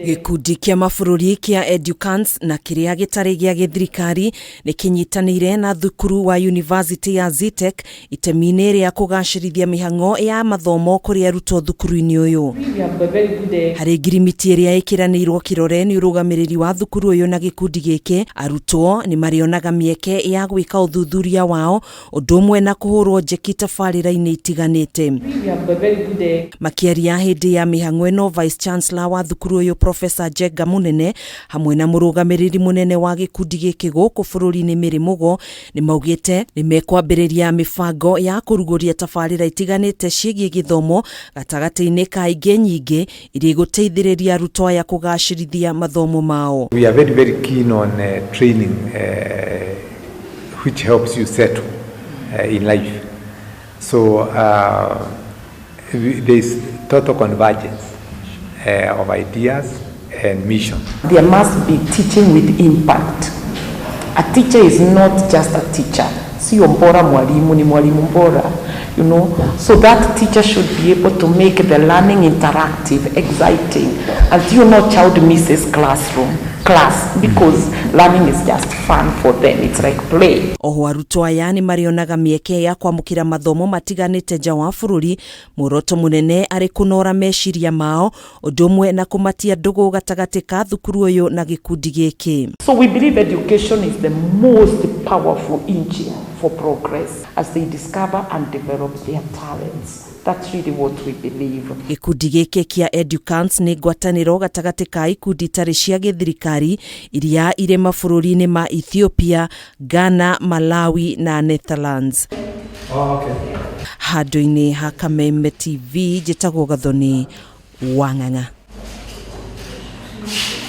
Gĩkundi kĩa mabũrũri kĩa Educans na kĩrĩa gĩtarĩ gĩa gĩthirikari nĩ kĩnyitanĩire na thukuru wa yunivasĩtĩ ya Zetech itemi-inĩ rĩa kũgacĩrithia mĩhang'o ya mathomo kũrĩ arutwo thukuru-inĩ ũyũ. Harĩ ngirimiti ĩrĩa ĩkĩranĩirwo kĩrore nĩ ũrũgamĩrĩri wa thukuru ũyũ na gĩkundi gĩkĩ, arutwo nĩ marĩonaga mĩeke ya gwĩka ũthuthuria wao ũndũ ũmwe na kũhũrwo njeki tabarĩra-inĩ itiganĩte. Makĩaria hĩndĩ ya mĩhang'o ĩno, Vice Chancellor wa thukuru ũyũ Professor Njenga Mũnene hamwe na mũrũgamĩrĩri mũnene wa gĩkundi gĩkĩ gũkũ bũrũri-inĩ Mary Mũgo nĩ maugĩte nĩ mekwambĩrĩria mĩbango ya kũrugũria tabarĩra itiganĩte ciĩgiĩ gĩthomo gatagatĩ-inĩ ka ingĩ nyingĩ iria igũteithĩrĩria arutwo aya kũgacĩrithia mathomo mao. We are very, very keen on training which helps you settle in life. So there is total convergence of ideas and mission. There must be teaching with impact. A teacher is not just a teacher. Sio bora mwalimu ni mwalimu bora. So that teacher should be able to make the learning interactive, exciting, until no child misses classroom class because learning is just fun for them. It's like play. Oho arutwo aya nĩ marĩonaga mĩeke ya kwamũkĩra mathomo matiganĩte nja wa bũrũri, muoroto mũnene arĩ kũnora meciria mao ũndũ ũmwe na kũmatia ndũgũ gatagatĩ ka thukuru ũyũ na gĩkundi gĩkĩ. So we believe education is the most powerful engine for progress as they discover and develop their talents. That's really what we believe. Gĩkundi gĩkĩ kĩa Educans nĩ ngwatanĩro gatagatĩ ka ikundi itarĩ cia gĩthirikari iria irĩ mabũrũri-inĩ ma Ethiopia, Ghana, Malawi na Netherlands. Handũ-inĩ ha Kameme TV, njĩtagwo Gathoni Wang'ang'a.